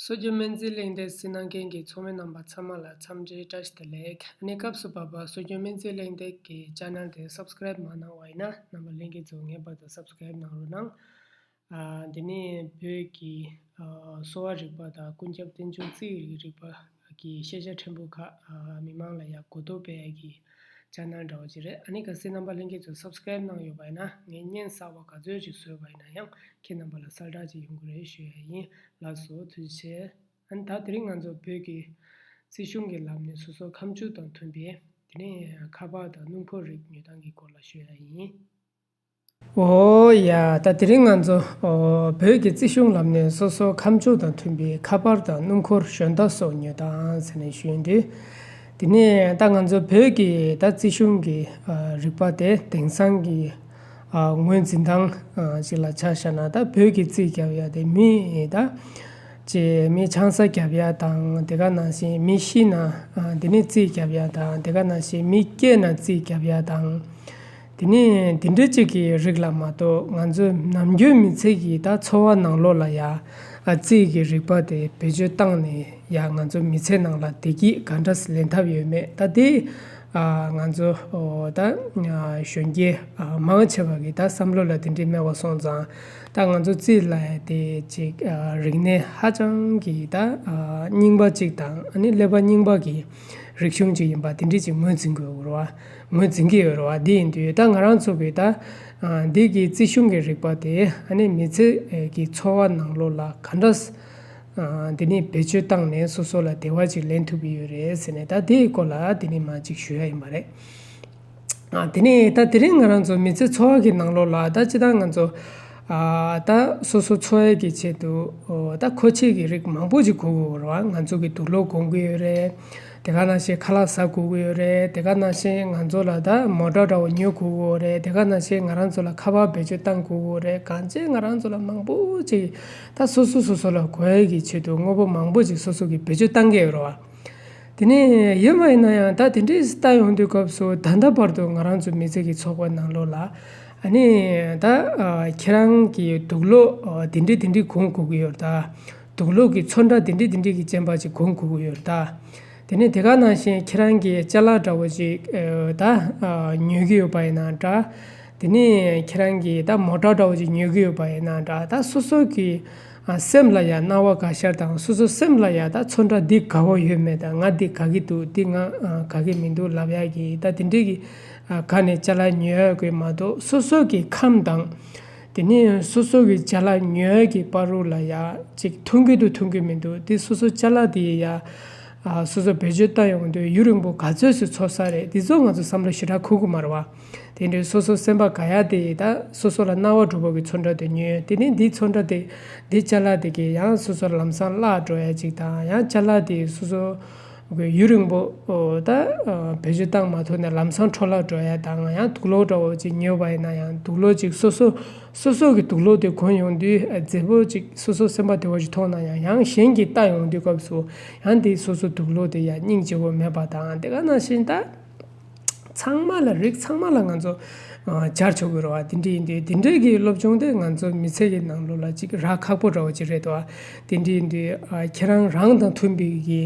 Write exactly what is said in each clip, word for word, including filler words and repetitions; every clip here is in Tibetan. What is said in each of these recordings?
སྲོལ་རྒྱུན་སྨན་རྩིས་གླེང་སྟེགས་གཟིགས་གནང་མཁན་གྱི་ཚོགས་མི་རྣམ་པ་ཚང་མ་ལ་འཚམས་འདྲི་བཀྲ་ཤིས་བདེ་ལེགས། ཨ་ནི་སྐབས་སུ་བབས་པ་སྲོལ་རྒྱུན་སྨན་རྩིས་གླེང་སྟེགས་ཀྱི་ཆེ་ནལ་དེ་སབ་སི་ཀེ་རེབ་མ་གནང་བ་ཡིན་ན་རྣམ་པ་ལྷན་རྒྱས་ཚོ་ངེས་པར་དུ་སབ་སི་ཀེ་རེབ་གནང་རོགས་གནང་། ཨ། དེ་ནས་བོད་ཀྱི་ཨ་གསོ་བ་རིག་པ་དང་ཀུན་ཁྱབ་རྟེན་འབྱུང་རྩིས་རིག་པ་གི་ཤེས་བྱ་ཕྲན་བུ་ཁག་ཨ་མི་མང་ལ་ཡང་གོ་རྟོགས་སྤེལ་ཡག་གི་ཆེ་ནལ་འདྲ་བོ་ཅིག་རེད། ཨ་ནི་གལ་སྲིད་རྣམ་པ་ལྷན་རྒྱས་ཚོས་སབ་སི་ཀེ་རེབ་གནང་ཡོད་པ་ཡིན་ན། ངས་བརྙན་གསར་པ་ག་ཚོད་ཅིག་བཟོས་པ་ཡིན་ན་ཡང་ཁྱེད་རྣམ་པ་ལ་གསལ་བསྒྲགས་ཅིག་ཡོང་གི་རེད་ཞུ་ཡ་ཡིན། ལགས་སོ། ཐུགས་རྗེ་ཆེ། ཨ་ནི་ད་དེ་རིང་ང་ཚོ་བོད་ཀྱི་རྩིས་གཞུང་གི་ལམ་ནས་སོ་སོ་ཁ་མཆུ་དང་མཐུན་པའི་དེ་ནས་ཁ་པར་དང་སྣུམ་འཁོར་རིགས་ཉོ་སྟངས་ཀྱི་སྐོར་ལ་ཞུ་ཡ་ཡིན། འོ་ཡ། ད་དེ་རིང་ང་ཚོ་ཨོ་བོད་ཀྱི་རྩིས་གཞུང་ལམ་ནས་སོ་སོ་ཁ་མཆུ་དང་མཐུན་པའི་ཁ་པར་དང་སྣུམ་འཁོར་ཞོན་རྟ་སོགས་ཉོ་སྟངས་ཟེར་ནས་ཞུ་ཡིན་དུས། དེ་ནས་ད་ང་ཚོ་བོད་ཀྱི་ད་རྩིས་གཞུང་གི་ཨ་རིག་པ་དེ་དེང་སང་གི་ཨ་ངོས་འཛིན་སྟངས་ཨ་ཅིག་ལ་ཆ་བཞག་ན། ད་བོད་ཀྱི་རྩིས་རྒྱབ་ཡ་དེ་མི་ད་ཅེ་མི་ཆང་ས་རྒྱབ་ཡ་དང་། དེ་ག་ནང་བཞིན་མི་ཤི་ན་ཨ་དེ་ནས་རྩིས་རྒྱབ་ཡ་དང་། དེ་ག་ནང་བཞིན་མི་སྐྱེས་ན་རྩིས་རྒྱབ་ཡ་དང་། དེ་ནས་དེ་འདྲ་ཅིག་གི་རིགས་ལ་མ་གཏོགས། ང་ཚོའི་ནམ་རྒྱུན་མི་ཚེ་གི་ད་འཚོ་བ་ནང་ལོགས་ལ་ཡ་ཨ་རྩིས་ཀྱི་རིག་པ་དེ་བེད་སྤྱོད་བཏང་ནས་ཡ་ང་ཚོ་མི་ཚེ་ནང་ལ་བདེ་སྐྱིད་ག་འདྲ་ལེན་ཐབས་ཡོད་མེད། ད་དེ་ཨ་ང་ཚོ་ཨོ་ད་ཨ་གཞོན་སྐྱེས་ཨ་མང་ཆེ་བ་གི་ད་བསམ་བློ་ལ་དེ་འདྲའི་སྨྲས་པ་སོང་ཙང་། ད་ང་ཚོ་རྩིས་ལ་ཡ་དེ་ཅིག་ཨ་རིག་གནས་ཧ་ཅང་གི་ད་ཨ་རྙིང་པ་ཅིག་དང་། ཨ་ནི་ཀླད་པ་རྙིང་པ་གི་རིག་གཞུང་ཅིག་ཡིན་པ་དེ་འདྲ་ཅིག་ངོས་འཛིན་དགོས་རེད་བ། ངོས་འཛིན་གྱི་ཡོད་རེད་བ། འདི་ཡིན་དུས་ད་ང་རང་ཚོ་གི་ད་ཨ་འདི་གི་རྩིས་གཞུང་གི་རིག་པ་དེ་ཨ་ནི་མི་ཚེ་གི་འཚོ་བ་ནང་ལོགས་ལ་ག་འདྲ་ཨ་འདི་ནི་བེད་སྤྱོད་བཏང་ནས་སོ་སོ་ལ་བདེ་བ་ཅིག་ལེན་ཐུབ་ཀྱི་ཡོད་རེད་ཟེར་ནས། ད་དེའི་སྐོར་ལ་འདི་ནི་མ་ཅིག་ཞུ་ཡ་ཡིན་པ་རེད། ཨ་དེ་ནས་ད་དེ་རིང་ང་རང་ཚོ་མི་ཚེ་འཚོ་བ་གི་ནང་ལོགས་ལ་ད་སྤྱིར་བཏང་ང་ཚོ་ཨ་ད་སོ་སོ་འཚོ་ཡ་གི་ཆེད་དུ་ཨོ་ད་མཁོ་ཆས་ཀྱི་རིགས་མང་པོ་ཅིག་དགོས་ཀྱི་ཡོད་རེད་བ། ང་ཚོ་གི་དུག་ལོག་གོན་གྱི་ཡོད་རེད། དེ་ག་ནང་བཞིན་ཁ་ལག་ཟ་དགོས་ཀྱི་ཡོད་རེད། དེ་ག་ནང་བཞིན་ང་ཚོ་ལ་ད་མོ་ཊ་འདྲ་བོ་ཉོ་དགོས་ཀྱི་ཡོད་རེད། དེ་ག་ནང་བཞིན་ང་རང་ཚོ་ལ་ཁ་པར་བེད་སྤྱོད་བཏང་དགོས་ཀྱི་ཡོད་རེད། གང་ཅི་ང་རང་ཚོ་ལ་མང་པོ་ཅིག་ད་སོ་སོ་སོ་སོ་ལ་དགོས་ཡ་གི་ཆེད་དུ་དངོས་པོ་མང་པོ་ཅིག་སོ་སོ་གི་བེད་སྤྱོད་བཏང་གི་ཡོད་རེད་བ། དེ་ནས་ཡོད་མ་ཡིན་ན་ཡང་ད་དེ་འདྲའི་ལྟ་ཡོང་དུས་སྐབས་སུ། ད་ལྟ་བར་དུ་ང་རང་ཚོ་མི་ཚེ་གི་ཚོགས་པ་ནང་ལོགས་ལ་ཨ་ནི་ད་ཨ་ཁྱེད་རང་གི་དུག་ལོག་ཨ་དེ་འདྲའི་དེ་འདྲའི་གོན་དགོས་ཀྱི་ཡོད་རེད་ད། དུག་ལོག་གི་ཚོན་ཁྲ་དེ་འདྲའི་དེ་འདྲའི་གི་ཅན་པ་ཅིག་གོན་དགོས་ཀྱི་ཡོད་རེད་ད། དེ་ནས་དེ་ག་ནང་བཞིན་ཁྱེད་རང་གི་ཅ་ལག་འདྲ་བོ་ཅིག་ཨ་ད་ཨ་ཉོ་གི་ཡོད་པ་ཡིན་ན་འདྲ། དེ་ནས་ཁྱེད་རང་གིས་ད་མོ་ཊ་འདྲ་བོ་ཅིག་ཉོ་གི་ཡོད་པ་ཡིན་ན་འདྲ། ད་སོ་སོ་གི་ཨ་སེམས་ལ་ཡང་སྣང་བ་དགའ་ཤར་དང་། སོ་སོ་སེམས་ལ་ཡང་ད་ཚོན་ཁྲ་འདི་དགའ་བོ་ཡོད་མེད་དང་། ང་འདི་དགའ་གི་འདུག་འདི་ང་ཨ་དགའ་གི་མི་འདུག་ལབ་ཡ་གི་ད་དེ་འདྲའི་གི་ཨ་དགའ་ནས་ཅ་ལག་ཉོ་ཡ་གི་མ་གཏོགས། སོ་སོ་གི་ཁམས་དང་། དེ་ནས་སོ་སོ་གི་ཅ་ལག་ཉོ་ཡ་གི་བར་དུ་ལ་ཡ་ཅིག་མཐུན་གི་འདུག་མཐུན་གི་མི་འདུག་འདི་སོ་སོ་ཅ་ལག་དེ་ཡ་ཨ་སོ་སོ་བེད་སྤྱོད་བཏང་ཡོང་དུས་ཡུན་རིང་པོ་ག་ཚོད་ཅིག་འཚོ་ས་རེད། འདི་ཚོ་ང་ཚོ་བསམ་བློ་ཞེ་དྲག་འཁོར་གི་མ་རེད་བ། དེ་འདྲའི་སོ་སོ་སེམས་པ་དགའ་ཡ་དེ་ད་སོ་སོ་ལ་སྣང་བ་འགྲོ་བ་གི་ཚོན་ཁྲ་དེ་ཉོས། དེ་ནས་འདི་ཚོན་ཁྲ་དེ་འདི་ཅ་ལག་དེ་གིས་ཡང་སོ་སོ་ལམ་སང་བརླག་འགྲོ་ཡ་ཅིག་དང་། ཡང་ཅ་ལག་དེ་སོ་སོ་གི་ཡུན་རིང་པོ་ཨོ་ད་ཨ་བེད་སྤྱོད་བཏང་མ་ཐུབ་ནས་ལམ་སང་འཕྲོ་བརླག་འགྲོ་ཡ་དང་། ཡང་དུག་ལོག་འདྲ་བོ་ཅིག་ཉོས་པ་ཡིན་ན་ཡང་དུག་ལོག་ཅིག་སོ་སོ་སོ་སོ་གི་དུག་ལོག་དེ་གོན་ཡོང་དུས་ཨ་མཛེས་པོ་ཅིག་སོ་སོ་སེམས་པ་བདེ་བོ་ཅིག་མཐོང་ན་ཡང་། ཡང་གཞན་གྱིས་ལྟ་ཡོང་དུས་སྐབས་སུ་ཡང་དེ་སོ་སོ་དུག་ལོག་དེ་ཡང་སྙིང་རྗེ་བོ་མེད་པ་དང་། དེ་ག་ནང་བཞིན་ད། ཚང་མ་ལ་རིགས་ཚང་མ་ལ་ང་ཚོ་ཨ་སྦྱར་ཆོག་གི་རེད་བ། དེ་འདྲ་ཡིན་དུས་དེ་འདྲའི་གི་སློབ་སྦྱོང་དེ་ང་ཚོ་མི་ཚེ་གི་ནང་ལོགས་ལ་ཅིག་རག་ཁག་པོ་འདྲ་བོ་ཅིག་རེད་དོ། དེ་འདྲ་ཡིན་དུས་ཨ་ཁྱེད་རང་རང་དང་མཐུན་པའི་གི་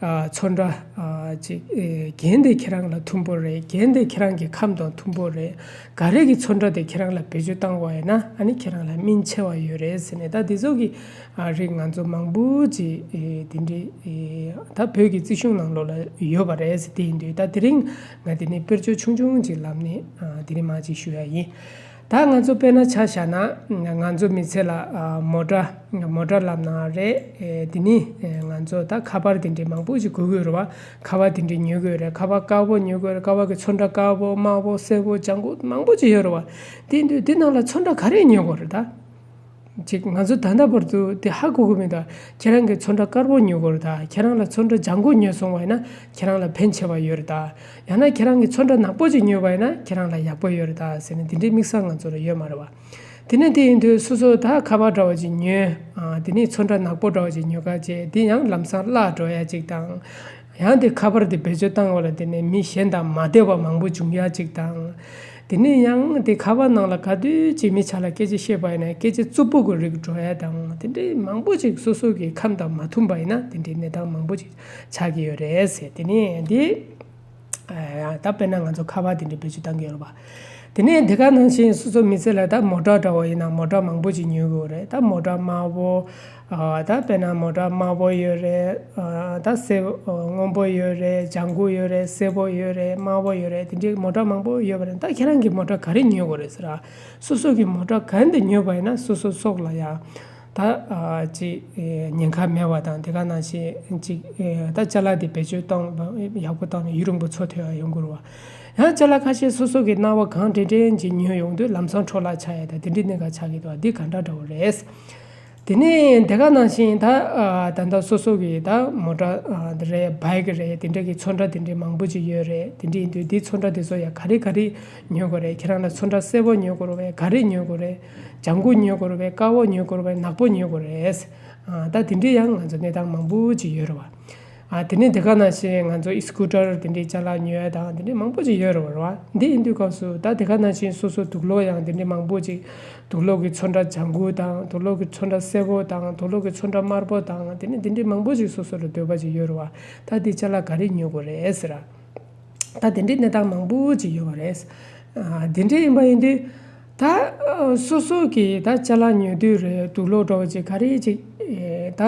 ཨ་ཚོན་ཁྲ་ཨ་ཅིག་ཨེ་གན་དེ་ཁྱེད་རང་ལ་མཐུན་པོ་རེད། གན་དེ་ཁྱེད་རང་གི་ཁམས་དང་མཐུན་པོ་རེད། ག་རེ་གི་ཚོན་ཁྲ་དེ་ཁྱེད་རང་ལ་བེད་སྤྱོད་བཏང་བ་ཡིན་ན་ཨ་ནི་ཁྱེད་རང་ལ་སྨིན་ཆེ་བ་ཡོད་རེད་ཟེར་ནས། ད་དེ་ཚོ་གི་ཨ་རིགས་ང་ཚོ་མང་པོ་ཅིག་ཨེ་དེ་འདྲའི་ཨེ་ད་བོད་ཀྱི་རྩིས་གཞུང་ནང་ལོགས་ལ་ཡོད་པ་རེད་ཟེར། དེ་ཡིན་དུས་ད་དེ་རིང་ང་དེ་ནས་དཔེར་བརྗོད་ཆུང་ཆུང་ཅིག་ལབ་ནས་ཨ་དེ་རིང་མ་ཅིག་ཞུ་ཡ་ཡིན། ད་ང་ཚོ་དཔེར་ན་ཆ་བཞག་ན་ང་ཚོ་མི་ཚེ་ལ་ཨ་མོ་ཊ་མོ་ཊ་ལབ་ན་རེད། ཨེ་དེ་ནི་ཨེ་ང་ཚོ་ད་ཁ་པར་དེ་འདྲའི་མང་པོ་ཅིག་དགོས་ཀྱི་ཡོད་རེད་བ། ཁ་པར་དེ་འདྲའི་ཉོ་དགོས་རེད། ཁ་པར་དཀར་པོ་ཉོ་དགོས་རེད། ཁ་པར་གི་ཚོན་ཁྲ་དཀར་པོ་དམར་པོ་སེར་པོ་ལྗང་གུ་མང་པོ་ཅིག་ཡོད་རེད་བ། དེ་ཡིན་དུས་དེ་ནང་ལ་ཚོན་ཁྲ་ག་རེ་ཉོ་དགོས་རེད་ད། ཅིག་ང་ཚོ་ད་ལྟ་བར་དུ་དེ་ཧ་གོ་གི་མེད་ད། ཁྱེད་རང་གིས་ཚོན་ཁྲ་དཀར་པོ་ཉོ་དགོས་རེད་ད། ཁྱེད་རང་ལ་ཚོན་ཁྲ་ལྗང་གུ་ཉོས་སོང་བ་ཡིན་ན་ཁྱེད་རང་ལ་ཕན་ཆེ་བ་ཡོད་རེད་ད། ཡང་ན་ཁྱེད་རང་གིས་ཚོན་ཁྲ་ནག་པོ་ཅིག་ཉོས་པ་ཡིན་ན་ཁྱེད་རང་ལ་ཡག་པོ་ཡོད་རེད་ད་ཟེར་ནས་དེ་འདྲའི་དམིགས་བསལ་ང་ཚོ་ལ་ཡོད་མ་རེད་བ། དེ་ནས་དེ་ཡིན་དུས་སོ་སོ་ད་ཁ་པར་འདྲ་བ་ཅིག་ཉོས། ཨ་དེ་ནས་ཚོན་ཁྲ་ནག་པོ་འདྲ་བ་ཅིག་ཉོ་ག་བྱས། དེ་ཡང་ལམ་སང་བརླག་འགྲོ་ཡ་ཅིག་དང་། ཡང་དེ་ཁ་པར་དེ་བེད་སྤྱོད་བཏང་བ་ལ་དེ་ནས་མི་གཞན་དང་མ་བདེ་བ་མང་པོ་འབྱུང་ཡ་ཅིག་དང་། དེ་ནས་ཡང་དེ་ཁ་པར་ནང་ལ་ག་དུས་ཅིག་མི་ཆ་ལ་སྐད་ཆ་བཤད་པ་ཡིན་ན་སྐད་ཆ་རྩུབ་པོ་གི་རིགས་འགྲོ་ཡ་དང་དེ་འདྲའི་མང་པོ་ཅིག་སོ་སོ་གི་ཁམས་དང་མ་མཐུན་པ་ཡིན་ན་དེ་འདྲའི་གནས་སྟངས་མང་པོ་ཅིག་ཆགས་ཀྱི་ཡོད་རེད་ཟེར། དེ་ནས་འདི་ད་དཔེར་ན་ང་ཚོ་ཁ་པར་དེ་འདྲའི་བེད་སྤྱོད་བཏང་གི་ཡོད་རེད་པ། དེ་ནས་དེ་ག་ནང་བཞིན་སོ་སོ་མི་ཚེ་ལ་ད་མོ་ཊ་འདྲ་བོ་ཡིན་ན་མོ་ཊ་མང་པོ་ཅིག་ཉོས་དགོས་རེད། ད་མོ་ཊ་དམར་པོ། ཨ། ད་དཔེར་ན་མོ་ཊ་དམར་པོ་ཡོད་རེད། ཨ། ད་སེར་པོ། ཨ། སྔོན་པོ་ཡོད་རེད། ལྗང་གུ་ཡོད་རེད། སེར་པོ་ཡོད་རེད། དམར་པོ་ཡོད་རེད། དེ་འདྲའི་མོ་ཊ་མང་པོ་ཡོད་པ་རེད། ད་ཁྱེད་རང་གི་མོ་ཊ་ག་རེ་ཉོས་དགོས་རེད་ཟེར་ཨ། སོ་སོ་གི་མོ་ཊ་ག་འདི་ཉོས་པ་ཡིན་ན་སོ་སོ་སྲོག་ལ་ཡ། ད། ཨ། ཅིག་ཨེ། ཉེན་ཁ་མེད་པ་དང་དེ་ག་ནང་བཞིན་ཅིག་ཨེ། ད་ཅ་ལག་དེ་བེད་སྤྱོད་བཏང་ཡག་པོ་བཏང་ནས་ཡུན་རིང་པོ་འཚོ་ཐུབ་ཡ་ཡོང་དགོས་རེད་བ། ཡང་ཅ་ལག་ཁ་ཤས་སོ་སོ་གི་སྣང་བ་གང་དྲན་དྲན་ཅིག་ཉོས་ཡོང་དུས་ལམ་སང་འཕྲོ་བརླག་ཆགས་ཡ་ད་དེ་འདྲའི་གནད་འགག་ཆགས་ཀྱི་འདུག་འདི་ག་འདྲ་འདྲ་བོ་རེད། དེ་ནས་དེ་ག་ནང་བཞིན་ད། ཨ། ད་ལྟ་སོ་སོ་གི་ད་མོ་ཊ། ཨ། དེ་རེད། བྷའི་ཀི་རེད། དེ་འདྲ་གི་ཚོན་ཁྲ་དེ་འདྲའི་མང་པོ་ཅིག་ཡོད་རེད། དེ་འདྲ་ཡིན་དུས་དེའི་ཚོན་ཁྲ་དེ་ཚོ་ཡང་ག་རེ་ག་རེ་ཉོ་དགོས་རེད། ཁྱེད་རང་ལ་ཚོན་ཁྲ་སེར་པོ་ཉོ་དགོས་རེད་པས། ག་རེ་ཉོ་དགོས་རེད། ལྗང་གུ་ཉོ་དགོས་རེད་པས། དཀར་པོ་ཉོ་དགོས་རེད་པས། ནག་པོ་ཉོ་དགོས་རེད། ཨ། ད་དེ་འདྲའི་ཡང་ང་ཚོ་གནས་སྟངས་མང་པོ་ཅིག་ཡོད་རེད་བ། ཨ། དེ་ནས་དེ་ག་ནང་བཞིན་ང་ཚོ་སི་ཀུ་ཊར་དེ་འདྲའི་ཅ་ལག་ཉོ་ཡ་དང་དེ་འདྲའི་མང་པོ་ཅིག་ཡོད་རེད་བ། འདི་ཡིན་དུས་སྐབས་སུ་ད་དེ་ག་ནང་བཞིན་སོ་སོ་དུག་ལོག་ཡང་དེ་འདྲའི་མང་པོ་ཅིག་དུག་ལོག་གི་ཚོན་ཁྲ་ལྗང་གུ་དང་དུག་ལོག་གི་ཚོན་ཁྲ་སེར་པོ་དང་དུག་ལོག་གི་ཚོན་ཁྲ་དམར་པོ་དང་དེ་ནས་དེ་འདྲའི་མང་པོ་ཅིག་སོ་སོ་ལ་འདོད་པ་ཅིག་ཡོད་རེད་བ། ད་འདི་ཅ་ལག་ག་རེ་ཉོ་དགོས་རེད་ཟེར། ད་དེ་འདྲའི་གནས་སྟངས་མང་པོ་ཅིག་ཡོད་པ་རེད། ཨ། དེ་འདྲ་ཡིན་པ་ཡིན་དུས་ད་སོ་སོ་གིས་ད་ཅ་ལག་ཉོ་དུས་རེད། དུག་ལོག་འདྲ་བོ་ཅིག་ག་རེ་ཅིག་ད་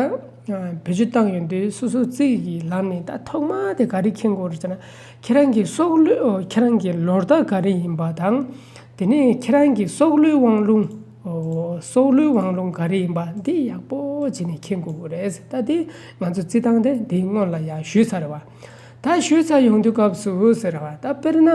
བེད་སྤྱོད་བཏང་ཡོང་དུས་སོ་སོ་རྩིས་ཀྱི་ལམ་ནས་ད་ཐོག་མ་དེ་ག་རེ་མཁྱེན་དགོས་རེད་ཟེར་ན། ཁྱེད་རང་གི་སྲོག་བླུ། ཁྱེད་རང་གི་ལོ་ཟླ་ག་རེ་ཡིན་པ་དང་། དེ་ནས་ཁྱེད་རང་གི་སྲོག་བླུའི་དབང་ལུང་། སྲོག་བླུའི་དབང་ལུང་ག་རེ་ཡིན་པ་འདི་ཡག་པོ་བྱས་ནས་མཁྱེན་དགོས་ཀྱི་རེད། ད་འདི་ང་ཚོ་རྩིས་སྟངས་དེ་འདིའི་སྔོན་ལ་ཡར་ཞུས་ཚར་བ། ད་ཞུས་ཚར་ཡོང་དུས་སྐབས་སུ་ཟེར་བ་ད་དཔེར་ན།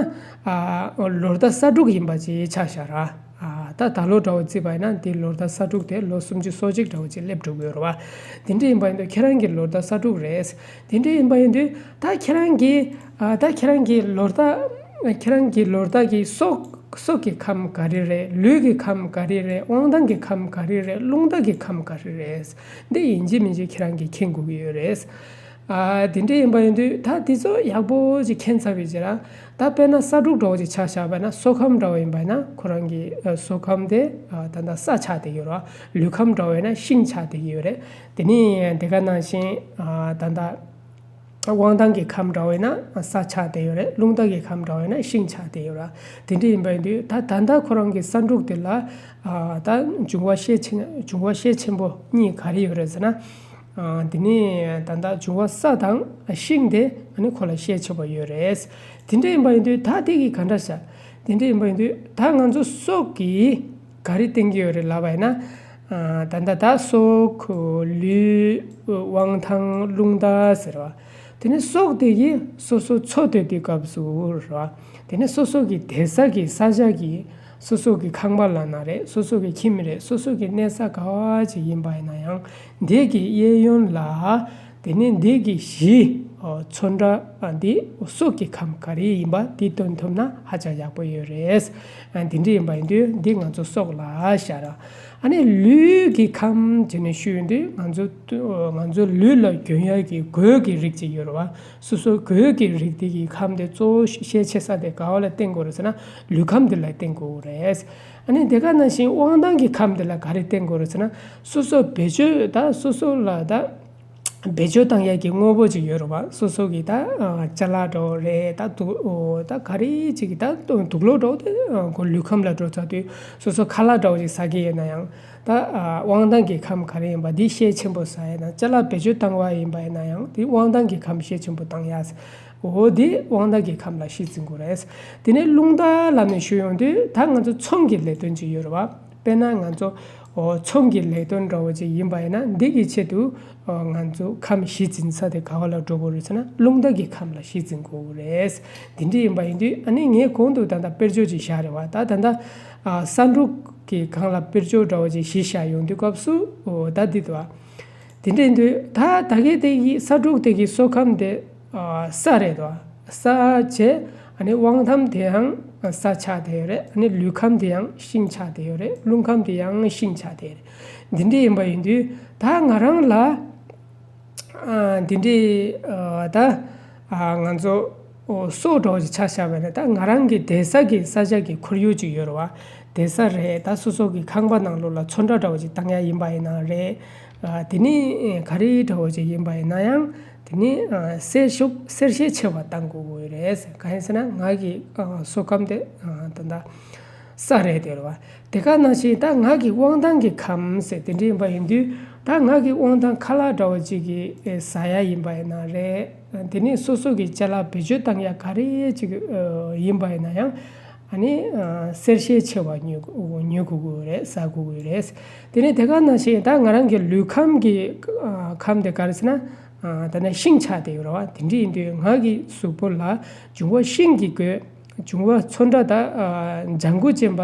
ཨ། ལོ་ཟླ་ས་དྲུག་ཡིན་པ་ཅིག་ཆ་བཞག་ར། ཨ། ད་ད་ལོ་འདྲ་བོ་བརྩིས་པ་ཡིན་ན་འདི་ལོ་ཟླ་ས་དྲུག་དེ་ལོ་སུམ་ཅུ་སོ་གཅིག་འདྲ་བོ་ཅིག་སླེབས་འགྲོ་གི་ཡོད་རེད་བ། དེ་འདྲ་ཡིན་པ་ཡིན་དུས་ཁྱེད་རང་གི་ལོ་ཟླ་ས་དྲུག་རེད། དེ་འདྲ་ཡིན་པ་ཡིན་དུས་ད་ཁྱེད་རང་གི། ཨ། ད་ཁྱེད་རང་གི་ལོ་ཟླ། ཁྱེད་རང་གི་ལོ་ཟླ་གི་སྲོག་སྲོག་གི་ཁམས་ག་རེ་རེད། ལུས་ཀྱི་ཁམས་ག་རེ་རེད། དབང་ཐང་གི་ཁམས་ག་རེ་རེད། རླུང་རྟ་གི་ཁམས་ག་རེ་རེད། འདི་ཡིན་གཅིག་མིན་གཅིག་ཁྱེད་རང་གིས་མཁྱེན་དགོས་ཀྱི་ཡོད་རེད། ཨ། དེ་འདྲ་ཡིན་པ་ཡིན་དུས་ད་དེ་ཚོ་ཡག་པོ་ཅིག་མཁྱེན་ཚར་བའི་རྗེས་ལ་ད་དཔེར་ན་ས་དྲུག་འདྲ་བོ་ཅིག་ཆ་བཞག་པ་ན་སྲོག་ཁམས་འདྲ་བོ་ཡིན་པ་ན་ཁོ་རང་གི་ཨ། སྲོག་ཁམས་དེ་ཨ། ད་ལྟ་ས་ཆགས་བསྡད་ཡོད་རེད། ལུས་ཁམས་འདྲ་བོ་ཡིན་ན་ཤིང་ཆགས་བསྡད་ཀྱི་ཡོད་རེད། དེ་ནས་དེ་ག་ནང་བཞིན་ཨ། ད་ལྟ་དབང་ཐང་གི་ཁམས་འདྲ་བོ་ཡིན་ན་ས་ཆགས་བསྡད་ཡོད་རེད། རླུང་རྟ་གི་ཁམས་འདྲ་བོ་ཡིན་ན་ཤིང་ཆགས་བསྡད་ཡོད་རེད། དེ་འདྲ་ཡིན་པ་ཡིན་དུས་ད་ད་ལྟ་ཁོ་རང་གི་ས་དྲུག་དེ་ལ་ཨ། ད་འབྱུང་བ་ཤས་ཆེ། འབྱུང་བ་ཤས་ཆེན་པོ་གཉིས་ག་རེ་ཡོད་རེད་ཟེར་ན། ཨ། དེ་ནས་ད་ལྟ་འབྱུང་བ་ས་དང་ཤིང་དེ་ཨ་ནི་ཁོ་ལ་ཤས་ཆེ་བ་ཡོད་རེད། དེ་འདྲ་ཡིན་པ་ཡིན་དུས་ད་དེ་གི་ག་འདྲ་བྱ། དེ་འདྲ་ཡིན་པ་ཡིན་དུས་ད་ང་ཚོ་སྲོག་གི་ག་རེ་བསྟན་གྱི་ཡོད་རེད་ལབ་པ་ཡིན་ན། ཨ། ད་ལྟ་ད་སྲོག་ལུས། དབང་ཐང་། རླུང་རྟ་ཟེར་བ། དེ་ནས་སྲོག་དེ་གིས་སོ་སོ་འཚོ་སྡོད་དུས་སྐབས་སུ་རེད་བ། དེ་ནས་སོ་སོ་གི་བསྡད་ས་གི་ས་ཆ་གི་སོ་སོ་གི་ཁང་པ་ལབ་ན་རེད། སོ་སོ་གི་ཁྱིམ་རེད། སོ་སོ་གི་གནས་ས་ག་བ་ཅིག་ཡིན་པ་ཡིན་ན་ཡང་འདི་གི་གཡས་གཡོན་ལ། དེ་ནས་འདི་གི་གཞི། ཨོ། ཚོན་ཁྲ། ཨ། འདི་སྲོག་གི་ཁམས་ག་རེ་ཡིན་པ་འདི་སྟོན་ཐུབ་ན་ཧ་ཅང་ཡག་པོ་ཡོད་རེད། ཨ། འདི་འདྲ་ཡིན་པ་ཡིན་དུས་འདི་ང་ཚོ་སྲོག་ལ་བཞག་ར། ཨ་ནི་ལུས་ཀྱི་ཁམས་བྱས་ནས་ཞུས་ཡོང་དུས་ང་ཚོ། ང་ཚོ་ལུས་ལ་གྱོན་ཡག་གི་གོས་ཀྱི་རིགས་ཅིག་ཡོད་རེད་བ། སོ་སོ་གོས་ཀྱི་རིགས་དེ་གི་ཁམས་དེ་གཙོ་བོ་ཤས་ཆེ་ས་དེ་ག་བ་ལ་བརྟེན་དགོས་རེད་ཟེར་ན་ལུས་ཁམས་དེ་ལ་བརྟེན་དགོས་རེད། ཨ་ནི་དེ་ག་ནང་བཞིན་དབང་ཐང་གི་ཁམས་དེ་ལ་ག་རེ་བརྟེན་དགོས་རེད་ཟེར་ན་སོ་སོ་བེད་སྤྱོད་ད་སོ་སོ་ལ་ད། བེད་སྤྱོད་བཏང་ཡས་ཀྱི་དངོས་པོ་ཅིག་ཡོད་རེད་བ། སོ་སོ་གི་ད་ཨ། ཅ་ལག་འདྲ་བོ་རེད། ད་དུག་ཨོ། ད་ག་རེ་ཅིག་གི་ད་དུག་ལོག་འདྲ་བོ་དེ་ཨ། ཁོ་ལུས་ཁམས་ལ་འགྲོ་ཚར་དུས་སོ་སོ་ཁ་ལག་འདྲ་བོ་ཅིག་ཟ་གི་ཡོད་ན་ཡང་ད་ཨ། དབང་ཐང་གི་ཁམས་ག་རེ་ཡིན་པ་འདི་ཤས་ཆེན་པོ་ཟ་ཡས་ན། ཅ་ལག་བེད་སྤྱོད་བཏང་བ་ཡིན་པ་ཡིན་ན་ཡང་དེ་དབང་ཐང་གི་ཁམས་ཤས་ཆེན་པོ་བཏང་ཡས། འོ་དེ་དབང་ཐང་གི་ཁམས་ལ་གཞི་འཛིན་དགོས་རེད། དེ་ནས་རླུང་རྟ་ལབ་ནས་ཞུ་ཡོང་དུས་ད་ང་ཚོ་ཚོང་གི་ལས་དོན་ཅིག་ཡོད་རེད་བ། དཔེར་ན་ང་ཚོ་ཨོ། ཚོང་གི་ལས་དོན་འདྲ་བོ་ཅིག་ཡིན་པ་ཡིན་ན་འདི་གི་ཆེད་དུ་ཨོ། ང་ཚོ་ཁམས་གཞི་འཛིན་ས་དེ་ག་བ་ལ་འགྲོ་དགོས་རེད་ཟེར་ན་རླུང་རྟ་གི་ཁམས་ལ་གཞི་འཛིན་དགོས་རེད། འདི་འདྲ་ཡིན་པ་ཡིན་དུས་ཨ་ནི་ངས་གོང་དུ་ད་ལྟ་དཔེར་བརྗོད་ཅིག་བཞག་རེད་བ། ད་ད་ལྟ་ཨ། ས་འབྲུག་གི་སྒང་ལ་དཔེར་བརྗོད་འདྲ་བོ་ཅིག་གཞི་བཞག་ཡོང་དུས་སྐབས་སུ་ཨོ། ད་འདི་འདུག་བ། དེ་འདྲ་ཡིན་དུས་ད་ད་གའི་དེ་གི་ས་འབྲུག་དེ་གི་སྲོག་ཁམས་དེ་ཨ། ས་རེད་དོ། ས་བྱས་ཨ་ནི་དབང་ཐང་དེ་ཡང་ས་ཆགས་བསྡད་ཡོད་རེད། ཨ་ནི་ལུས་ཁམས་དེ་ཡང་ཤིང་ཆགས་བསྡད་ཡོད་རེད། རླུང་ཁམས་དེ་ཡང་ཤིང་ཆགས་བསྡད་ཡོད་རེད། འདི་འདྲ་ཡིན་པ་ཡིན་དུས་ད་ང་རང་ལ་ཨ། འདི་འདྲའི་ཨ། ད་ཨ། ང་ཚོ་ ཨོ་སོགས་འདྲ་བོ་ཅིག་ཆ་བཞག་པ་ཡིན་ན། ད་ང་རང་གི་བསྡད་ས་གི་ས་ཆ་གི་ཁོར་ཡུག་ཅིག་ཡོད་རེད་བ། བསྡད་ས་རེད། ད་སོ་སོ་གི་ཁང་པ་ནང་ལོགས་ལ་ཚོན་ཁྲ་འདྲ་བོ་ཅིག་བཏང་ཡ་ཡིན་པ་ཡིན་ན་རེད། ཨ་དེ་ནི་ག་རེ་འདྲ་བོ་ཅིག་ཡིན་པ་ཡིན་ན་ཡང་། དེ་ནི་ཨ་གསལ་ཤོས་གསལ་ཤས་ཆེ་བ་བཏང་དགོས་ཀྱི་ཡོད་རེད། གང་ཡིན་ཟེར་ན་ང་གི་ཨ་བཟོ་ཁང་དེ་ཨ་ད་ལྟ་ས་རེད་དེ་རེད་བ། དེ་ག་ནང་བཞིན་ད་ང་གི་དབང་ཐང་གི་ཁམས་ཟེར་དེ་འདྲ་ཡིན་པ་ཡིན་དུས། ད་ང་གི་དབང་ཐང་ཁ་ལག་འདྲ་བོ་ཅིག་གི་ཨེ་ཟ་ཡ་ཡིན་པ་ཡིན་ན་རེད། དེ་ནས་སོ་སོ་གི་ཅ་ལག་བེད་སྤྱོད་བཏང་ཡ་ག་རེ་ཅིག་ཨེ་ཡིན་པ་ཡིན་ན་ཡང་། ཨ་ནི་ཨ་གསལ་ཤས་ཆེ་བ་ཉོ་ཉོ་དགོས་ཀྱི་ཡོད་རེད། ཟ་དགོས་ཀྱི་ཡོད་རེད། དེ་ནས་དེ་ག་ནང་བཞིན་ད་ང་རང་གི་ལུས་ཁམས་ཀྱི་ཨ་ཁམས་དེ་ག་རེ་ཟེར་ན། ཨ་ད་ནི་ཤིང་ཆགས་བསྡད་ཡོད་རེད་བ། དེ་འདྲ་ཡིན་དུས་ང་གི་གཟུགས་པོ་ལ་འབྱུང་བ་ཤིང་གི་བཀོད། འབྱུང་བ་ཚོན་ཁྲ་དང་ཨ་ལྗང་གུ་ཅན་པ་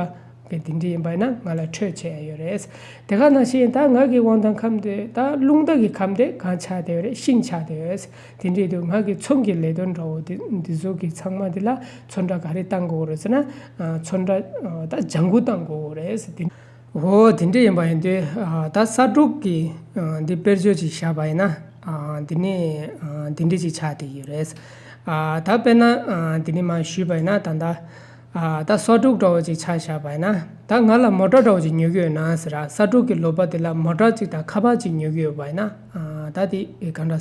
གི་དེ་འདྲ་ཡིན་པ་ཡིན་ན་ང་ལ་འཕྲོད་བྱས་ཡོད་རེད། དེ་ག་ནང་བཞིན་ད་ང་གི་དབང་ཐང་ཁམས་དེ་ད་རླུང་རྟ་གི་ཁམས་དེ་གང་ཆགས་བསྡད་ཡོད་རེད། ཤིང་ཆགས་བསྡད་ཡོད་རེད། དེ་འདྲ་ཡིན་དུས་ང་གི་ཚོང་གི་ལས་དོན་འདྲ་བོ་དེ་འདི་ཚོ་གི་ཚང་མ་དེ་ལ་ཚོན་ཁྲ་ག་རེ་བཏང་དགོས་རེད་ཟེར་ན། ཨ་ཚོན་ཁྲ་ཨ་ད་ལྗང་གུ་བཏང་དགོས་རེད་ཟེར་དེ། འོ་དེ་འདྲ་ཡིན་པ་ཡིན་དུས་ཨ་ད་ས་འབྲུག་གི་ཨ་འདི་དཔེར་བརྗོད་ཅིག་བཞག་པ་ཡིན་ན། ཨ་འདི་ནི་ཨ་འདི་འདྲ་ཅིག་ཆགས་བསྡད་ཡོད་རེད། ཨ་ད་དཔེར་ན་ཨ་འདི་ནི་མ་ཞུས་པ་ཡིན་ན། ད་ལྟ་ཨ་ད་ས་འབྲུག་འདྲ་བོ་ཅིག་ཆ་བཞག་པ་ཡིན་ན། ད་ང་ལ་མོ་ཊ་འདྲ་བོ་ཅིག་ཉོ་གི་ཡོད་ན་ཟེར། ཨ་ས་འབྲུག་གི་ལོ་པ་དེ་ལ་མོ་ཊ་ཅིག་དང་ཁ་པར་ཅིག་ཉོ་གི་ཡོད་པ་ཡིན་ན། ཨ་ད་དེ་ཨེ་གང་འདྲ།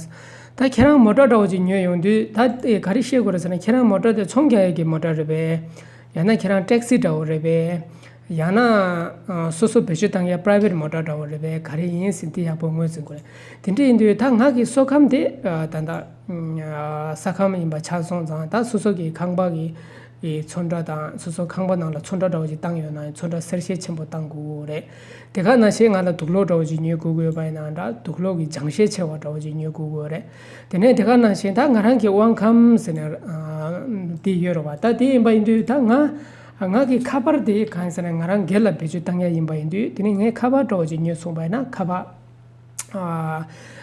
ད་ཁྱེད་རང་མོ་ཊ་འདྲ་བོ་ཅིག་ཉོས་ཡོང་དུས་ད་ཨེ་ག་རེ་བཤད་དགོས་རེད་ཟེར་ན། ཁྱེད་རང་མོ་ཊ་དེ་ཚོང་རྒྱག་ཡས་ཀྱི་མོ་ཊ་རེད་པས། ཡང་ན་ཁྱེད་རང་ཊེག་སི་འདྲ་བོ་རེད་པས། ཡང་ན་ཨ་སོ་སོ་བེད་སྤྱོད་བཏང་ཡ་པ་རའི་ཝེཊ་མོ་ཊ་འདྲ་བོ་རེད་པས། ག་རེ་ཡིན་ཟེར་དེ་ཡག་པོ་ངོས་འཛིན་དགོས་རེད། དེ་འདྲ་ཡིན་དུས་ད་ང་གི་བཟོ་ཁང་དེ་ཨ་ད་ལྟ་ཨ་ས་ཁང་ཡིན་པ་ཆགས་སོང་ཙང་། ད་སོ་སོ་གི་ཁང་པ་གི་ཨེ་ཚོན་ཁྲ་དང་། སོ་སོ་ཁང་པ་ནང་ལ་ཚོན་ཁྲ་འདྲ་བོ་ཅིག་བཏང་ཡོད་ན་ཡང་ཚོན་ཁྲ་གསལ་ཤས་ཆེན་པོ་བཏང་དགོས་རེད། དེ་ག་ནང་བཞིན་ང་ལ་དུག་སློག་འདྲ་བོ་ཅིག་ཉོ་དགོས་ཀྱི་ཡོད་པ་ཡིན་ན་འདྲ། དུག་སློག་གི་སྦྱང་ཤས་ཆེ་བ་འདྲ་བོ་ཅིག་ཉོ་དགོས་ཀྱི་ཡོད་རེད། དེ་ནས་དེ་ག་ནང་བཞིན་ད་ང་རང་གི་དབང་ཁམས་ཟེར་ནས་ཨ་དེ་ཡོད་རེད་བ། ད་དེ་ཡིན་པ་ཡིན་དུས་ད་ང་ང་གི་ཁ་པར་དེ་གང་ཡིན་ཟེར་ན། ང་རང་སྒེར་ལ་བེད་སྤྱོད་བཏང་ཡ་ཡིན་པ་ཡིན་དུས། དེ་ནས་ངས་ཁ་པར་འདྲ་བོ་ཅིག་ཉོས་སོང་པ་ཡིན་ན། ཁ་པར་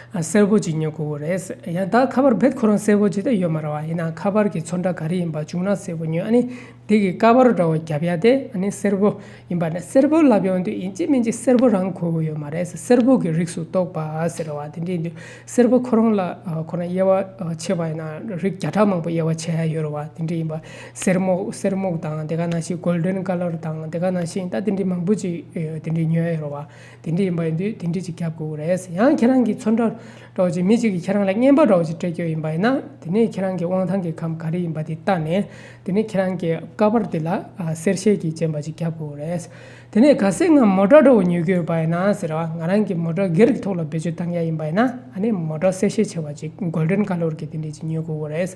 ཨ་སེར་པོ་ཅིག་ཉོ་དགོས་ཀྱི་རེད། ཡང་ད་ཁ་པར་རྦད་ཁོ་རང་སེར་པོ་ཅིག་ད་ཡོད་མ་རེད་བ། ཡིན་ན་ཁ་པར་གྱི་ཚོན་ཁྲ་ག་རེ་ཡིན་པ་བྱུང་ན་སེར་པོ་ཉོས། ཨ་ནི་དེ་གི་ཀ་བར་འདྲ་བོ་རྒྱབ་ཡ་དེ་ཨ་ནི་སེར་པོ་ཡིན་པ་ནི། སེར་པོ་ལབ་ཡོང་དུས་ཡིན་གཅིག་མིན་གཅིག་སེར་པོ་རང་དགོས་ཀྱི་ཡོད་མ་རེད། སེར་པོ་གི་རིགས་སུ་གཏོགས་པ་ཟེར་བ་དེ་འདྲ་ཡིན་དུས། སེར་པོ་ཁོ་རང་ལ་ཨ་ཁོ་རང་དབྱེ་བ་ཨ་ཕྱེ་བ་ཡིན་ན་རིགས་བརྒྱ་ཕྲག་མང་པོ་དབྱེ་བ་ཕྱེ་ཡ་ཡོད་རེད་བ། དེ་འདྲ་ཡིན་པ། སེར་སྨུག་སེར་སྨུག་དང་། དེ་ག་ནང་བཞིན་གོལ་ཌན་ཀ་ལར་དང་། དེ་ག་ནང་བཞིན་ད་དེ་འདྲ་མང་པོ་ཅིག་ཨ་དེ་འདྲ་ཉོ་ཡ་ཡོད་རེད་བ། དེ་འདྲ་ཡིན་པ་ཡིན་དུས་དེ་འདྲ་ཅིག་རྒྱབ་དགོས་ཀྱི་རེད། ཡང་ཁྱེད་རང་གི་ཚོན་ཁྲ་འདྲ་བོ་ཅིག་མི་གཅིག་གིས་ཁྱེད་རང་ལ་རྔན་པ་འདྲ་བོ་ཅིག་སྤྲད་རྒྱུ་ཡིན་པ་ཡིན་ན། དེ་ནས་ཁྱེད་རང་གི་དབང་ཐང་གི་ཁམས་ག་རེ་ཡིན་པ་དེ་བལྟས་ནས། དེ་ནས་ཁྱེད་རང་གི་ཀ་བར་དེ་ལ་ཨ་སེར་ཤས་ཀྱི་ཅན་པ་ཅིག་རྒྱབ་དགོས་རེད། དེ་ནས་གལ་སྲིད་ང་མོ་ཊ་འདྲ་བོ་ཉོ་རྒྱུ་ཡོད་པ་ཡིན་ན་ཟེར་བ། ང་རང་གི་མོ་ཊ་སྒེར་གྱི་ཐོག་ལ་བེད་སྤྱོད་བཏང་ཡ་ཡིན་པ་ཡིན་ན། ཨ་ནི་མོ་ཊ་སེར་ཤས་ཆེ་བ་ཅིག་གོལ་ཌན་ཀ་ལར་གྱི་དེ་འདྲ་ཅིག་ཉོ་དགོས་ཀྱི་རེད།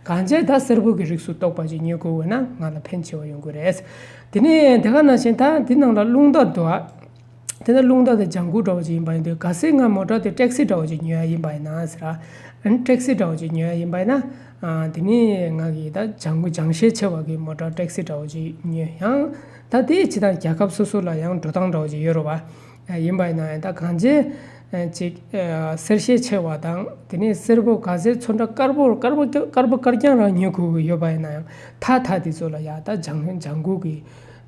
གང་བྱས་ད་སེར་པོ་གི་རིགས་སུ་གཏོགས་པ་ཅིག་ཉོ་དགོས་ཡོད་ན་ང་ལ་ཕན་ཆེ་བ་ཡོང་གི་རེད། དེ་ནས་དེ་ག་ནང་བཞིན་ད་འདི་ནང་ལ་རླུང་རྟ་འདུག་ཨ། དེ་ནས་རླུང་རྟ་དེ་ལྗང་གུ་འདྲ་བོ་ཅིག་ཡིན་པ་ཡིན་དུས། གལ་སྲིད་ང་མོ་ཊ་དེ་ཊེག་སི་འདྲ་བོ་ཅིག་ཉོ་ཡ་ཡིན་པ་ཡིན་ན་ཟེར་ཨ། ཊེག་སི་འདྲ་བོ་ཅིག་ཉོ་ཡ་ཡིན་པ་ཡིན་ན། ཨ་དེ་ནས་ང་གིས་ད་ལྗང་གུ་ལྗང་ཤས་ཆེ་བ་གི་མོ་ཊ་ཊེག་སི་འདྲ་བོ་ཅིག་ཉོས། ཡང་ད་དེ་ཇི་ལྟར་རྒྱལ་ཁབ་སོ་སོ་ལ་ཡང་འགྲོ་སྟངས་འདྲ་བོ་ཅིག་ཡོད་རེད་བ། ཡིན་པ་ཡིན་ན་ཡང་ད་གང་བྱས་ཅིག་ཨ་སེར་ཤས་ཆེ་བ་དང་། དེ་ནས་སེར་པོ་ག་ཚད་ཚོན་ཁྲ་དཀར་པོ་དཀར་པོ་དཀར་པོ་དཀར་རྐྱང་རང་ཉོ་དགོས་ཀྱི་ཡོད་པ་ཡིན་ན་ཡང་། ཐ་ཐ་དེ་ཚོ་ལ་ཡ་ད་ལྗང་ལྗང་གུ་གི་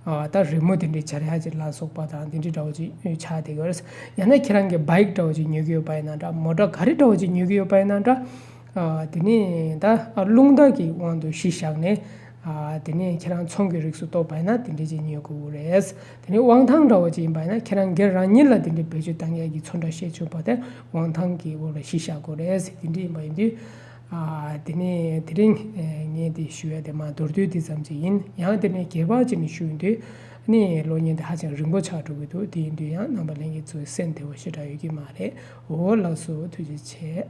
ཨ་ད་རི་མོ་དེ་འདྲའི་སྦྱར་ཡ་ཅིག་ལ་སོགས་པ་དང་དེ་འདྲའི་འདྲ་བོ་ཅིག་ཆགས་བསྡད་ཡོད་རེད། ཡང་ན་ཁྱེད་རང་གི་བྷའིག་འདྲ་བོ་ཅིག་ཉོ་གི་ཡོད་པ་ཡིན་ན་འདྲ། མོ་ཊ་ག་རེ་འདྲ་བོ་ཅིག་ཉོ་གི་ཡོད་པ་ཡིན་ན་འདྲ། ཨ་དེ་ནས་ད་ཨ་རླུང་རྟ་གི་དབང་དུ་གཞི་བཞག་ནས། ཨ་དེ་ནས་ཁྱེད་རང་ཚོང་གི་རིགས་སུ་གཏོགས་པ་ཡིན་ན་དེ་འདྲའི་ཅིག་ཉོ་དགོས་ཀྱི་རེད། དེ་ནས་དབང་ཐང་འདྲ་བོ་ཅིག་ཡིན་པ་ཡིན་ན་ཁྱེད་རང་སྒེར་རང་ཉིད་ལ་དེ་འདྲའི་བེད་སྤྱོད་བཏང་ཡ་གི་ཚོན་ཁྲ་ཤས་ཆེ་བ་དེ་དབང་ཐང་གི་འོག་ལ་གཞི་བཞག་དགོས་རེད། དེ་འདྲ་ཡིན་པ་ཡིན་དུས། ཨ་དེ་ནས་དེ་རིང་ངས་དེ་ཞུ་ཡ་དེ་མ་མདོར་བསྡུས་དེ་ཙམ་ཅིག་ཡིན། ཡང་དེ་ནས་རྒྱས་པ་ཅིག་ནས་ཞུ་ཡོང་དུས་ནི་གློག་བརྙན་དེ་ཧ་ཅང་རིང་པོ་ཆགས་འགྲོ་གི་འདུག་དེ་ཡིན་དུས་ཡང་རྣམ་པ་ལྷན་རྒྱས་ཚོས་སེམས་བདེ་བོ་ཞེ་དྲག་ཡོད་ཀྱི་མ་རེད། འོ་ལགས་སོ། ཐུགས་རྗེ་ཆེ།